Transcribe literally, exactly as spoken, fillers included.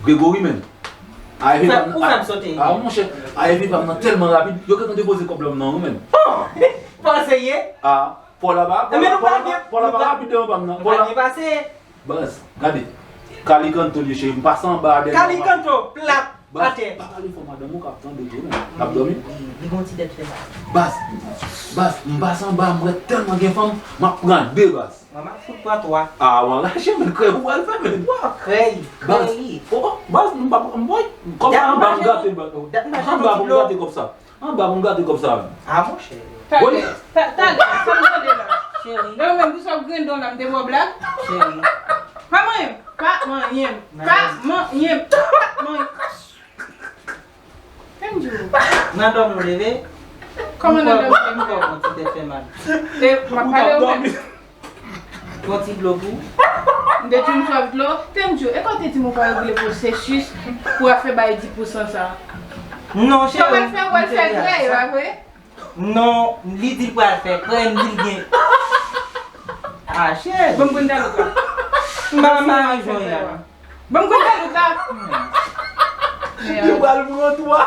Gregory, menm. A, efe pa m nan. Ou fè m sote. A, monchè, a, efe pa m nan tèlman rapid, yo gentan depoze kòb lan nan, wi, menm. Panse ye? A, fò la pa, fò la pa, fò la pa rapid devan pa m nan. Fò la. Pase. Baz, gade. Kalikanto li, cheri, m pase anba a dèyè. Kalikanto, plat, atè. Pa pale fò, madanm ou k ap tande tou, non. L ap dòmi? Li gon ti tèt fè mal. Baz, baz, m pase anba, m wè tèlman gen fanm, m ap pran de, baz. Mwen m ap fout pran twa. A, w anraje, men, krèy ou pral fè, men. Wa, krèy, Baz, krèy. O, o, baz, m pa, m, boy, kòb sa anba, m gate, baz. Anba pou m gate kòb sa. Anba pou m gate kòb sa, menm. A, monchè. Talè, ta- talè, sa m tande la. Cheri. Lè ou menm pou sa w grendon la, m te ba w blag. Cheri. Pa manyen m, pa manyen m, pa manyen m, pa manyen m. Fè m di w. Nan dòmi w leve? Kòman nan dòmi w leve? Mwen gon ti tèt fè mal. E, m ap pale ou menm. Gon ti dlo pou. M te di w m swaf dlo. Te m di w, e kò w te di m ou pa regle pwosesis pou w ap fè bay dis pousan sa? Non, Sa w pral fè, w pral fè krèy, pa vre? Non, li di l pral fè krèy, m di l gen. A, cheri. Ban m konn dalouk la. M pa, m pa renmen jwenn la. Ban m konn dalouk la. Li pral pran twa.